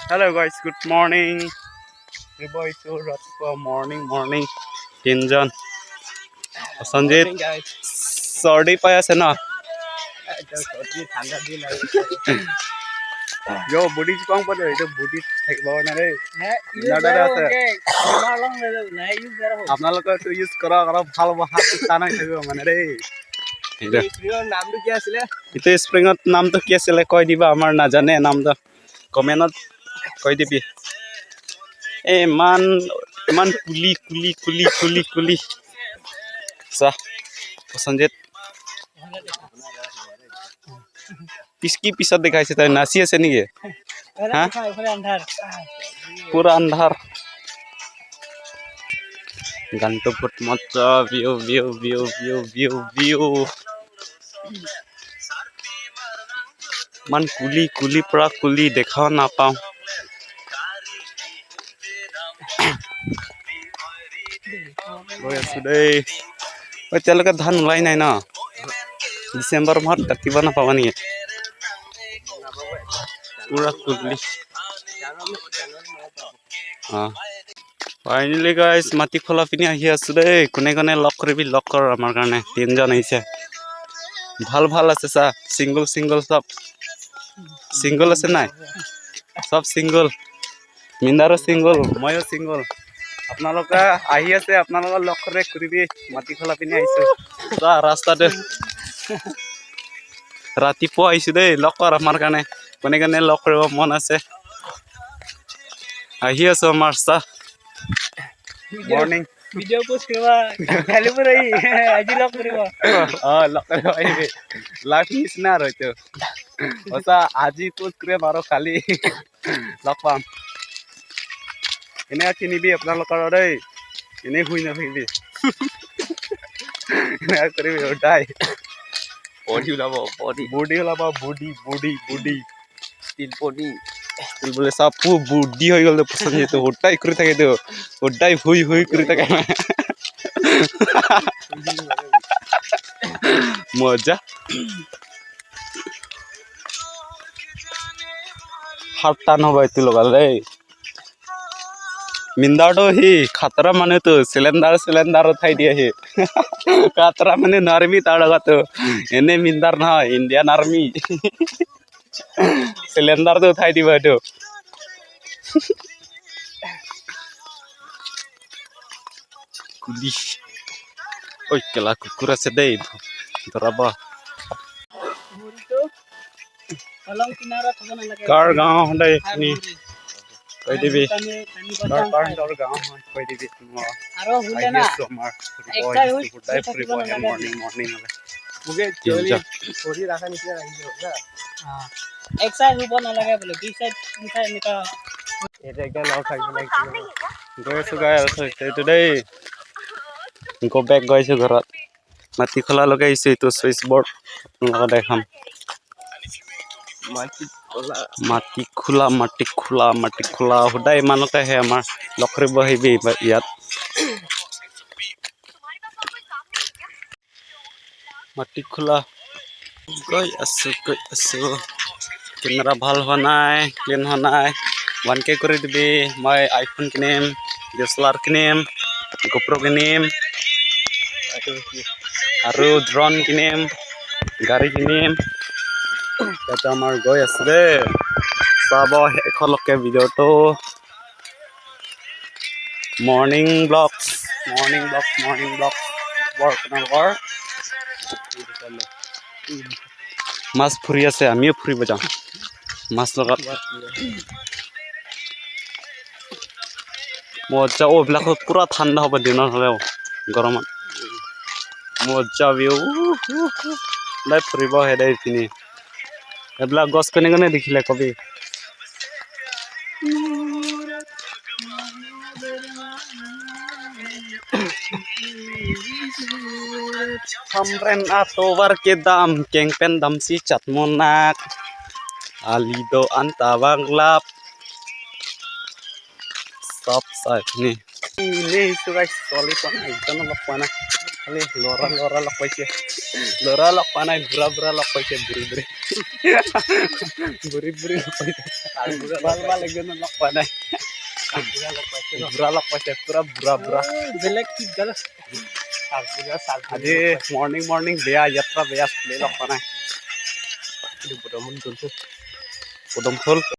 Hello' guys, good morning. ফুৰিব আহিছোঁ ৰাতিপুৱা মৰ্ণিং মৰ্ণিং তিনিজন। সঞ্জিত চৰ্দি পাই আছে ন? ঠাণ্ডা দিন। বডি কম পাতে, এইটো বডি থাকিব কাৰণে দেই। আছে আপোনালোকে এইটো ইউজ কৰক, অলপ ভাল হ'ব, হাতটো টান হৈ থাকিব মানে দেই। নামটো কি আছিলে? এইটো স্প্ৰিঙত নামটো কি আছিলে কৈ দিবা, আমাৰ নাজানে নামটো, কমেণ্টত কৈ দিবি। এই ইমান ইমান কুলি কুলি কুলি কুলি কুলি। চা সঞ্জিত, পিছ কি পিছত দেখাইছে, তাই নাচি আছে নেকি? হা? পুৰা আন্ধাৰ। গানটো বহুত মজা। View, view, view, view, view, view. ইমান কুলি কুলি, পুৰা কুলি, দেখাও নাপাওঁ। গৈ আছো দেই। এতিয়ালৈকে ধান ওলাই নাই ন? ডিচেম্বৰ মাহত কাটিব নাপাবা নেকি? পুৰা কুলি। অঁ, ফাইনেলি গাইজ, মাটি খোলা পিনি আহি আছো দেই। কোনে কোনে লগ কৰিবি, লগ কৰ। আমাৰ কাৰণে তিনিজন আহিছে। ভাল ভাল আছে চা। ছিংগল ছিংগল, চব ছিংগল আছে নাই? চব ছিংগল। মিন্দাৰো ছিংগল, ময়ো ছিংগল। আপোনালোকে আহি আছে, আপোনালোকৰ লগ কৰে কৰিবি। মাটি খোলা পিনি আহিছো, চা ৰাস্তাতে। ৰাতিপুৱা আহিছো দেই। লগ কৰ আমাৰ কাৰণে। কোনে কোনে লগ কৰিব মন আছে, আহি আছো আমাৰ। চা, মৰ্ণিং। ভিডিঅ' পোষ্ট কৰিবা কালি পৰা, আজি লগ কৰিব। অ, লগ কৰিব আহিবি। লাইফ নিচিনা আৰু এইটো সঁচা। আজি পোষ্ট কৰিম আৰু কালি লগ পাম। এনেই কিনিবি আপোনালোকৰ দেই, এনেই শুই নাথাকিবি, এনেকুৱা কৰিবি সদায়। বডি ওলাব, বডি। বডি ওলাব, বডি, বডি, বডি। তিলপনি। বোলে চাপু বুদ্ধি হৈ গ'ল পচন্দ। সদায় কৰি থাকে, সদায় শুই শুই কৰি থাকে। মজা। হাত টান হ'ব এইটো লগালে দেই। মিন্দাৰটো সি খাতৰা মানুহটো, চিলিণ্ডাৰ চিলিণ্ডাৰ উঠাই দিয়ে সি। খাতৰা মানে নোৱাৰিবি তাৰ লগতো। এনেই মিন্দাৰ নহয়, ইণ্ডিয়ান আৰ্মি। চিলিণ্ডাৰটো উঠাই দিব এইটো। কুলি ঐ, কেলা কুকুৰ আছে দেই, ধৰাব। কাৰ গাঁও সদায় এইখিনি কৈ দিবি। কাৰ গাঁও হয় কৈ দিবি। আহি আছো, আমাৰ ফুৰিব আহিছো, সদায় ফুৰিব আহে মৰ্ণিং মৰ্ণিং হ'লে। এক চাইড ৰুব নালাগে বোলে, দুই চাইড, তিনি চাইড এনেকুৱা। গৈ আছো, গৈ আছো এইটো দেই। গ' বেক, গৈছো ঘৰত। মাটি খোলালৈকে আহিছো। এইটো চুইচ বৰ্ড আপোনালোকক দেখাম। মাটি খোলা, মাটি খোলা, মাটি খোলা। সদায় ইমানতে আহে আমাৰ। লগ কৰিব আহিবি ইয়াত। মাটি খোলা গৈ আছো, গৈ আছো। কেমেৰা ভাল হোৱা নাই, ক্লিন হোৱা নাই। 1K কৰি দিবি, মই আইফোন কিনিম, ডি এছ এল আৰ কিনিম, গোপ্ৰ কিনিম আৰু ড্ৰ'ন কিনিম, গাড়ী কিনিম। ইয়াতে আমাৰ গৈ আছে দেই। চাব শেষলৈকে ভিডিঅ'টো। Morning vlogs, morning vlogs, morning vlogs. বৰ আপোনালোকৰ মাছ ফুৰি আছে, আমিও ফুৰিব যাওঁ মাছ লগত। মজা। অ, এইবিলাকত পুৰা ঠাণ্ডা হ'ব দিনত হ'লেও গৰমত। মজা ভিউ। সদায় ফুৰিব আহে দেই এইপিনে। এইবিলাক গছ কোনে কোনে দেখিলে কবি। Hamren atobar ke dam keng pen dam si chatmonak alido anta banglap চব চাই পিনি। এনেই আহিছোঁ গাইছ, ছোৱালী পোৱা নাই, একজনো লগ পোৱা নাই। খালি ল'ৰা ল'ৰা লগ পাইছে, ল'ৰা লগ পোৱা নাই, বুঢ়া বুঢ়া লগ পাইছে, বুঢ়ী বুঢ়ী বুঢ়ী বুঢ়ী লগ পাইছে। ভাল ভাল একজনো লগ পোৱা নাই। বুঢ়া লগ পাইছে, পুৰা বুঢ়া বুঢ়া। বেলেগ কি গাল। আজি মৰ্ণিং মৰ্ণিং বেয়া যাত্ৰা, বেয়া, ছোৱালী লগ পোৱা নাই। পদুম ফুল।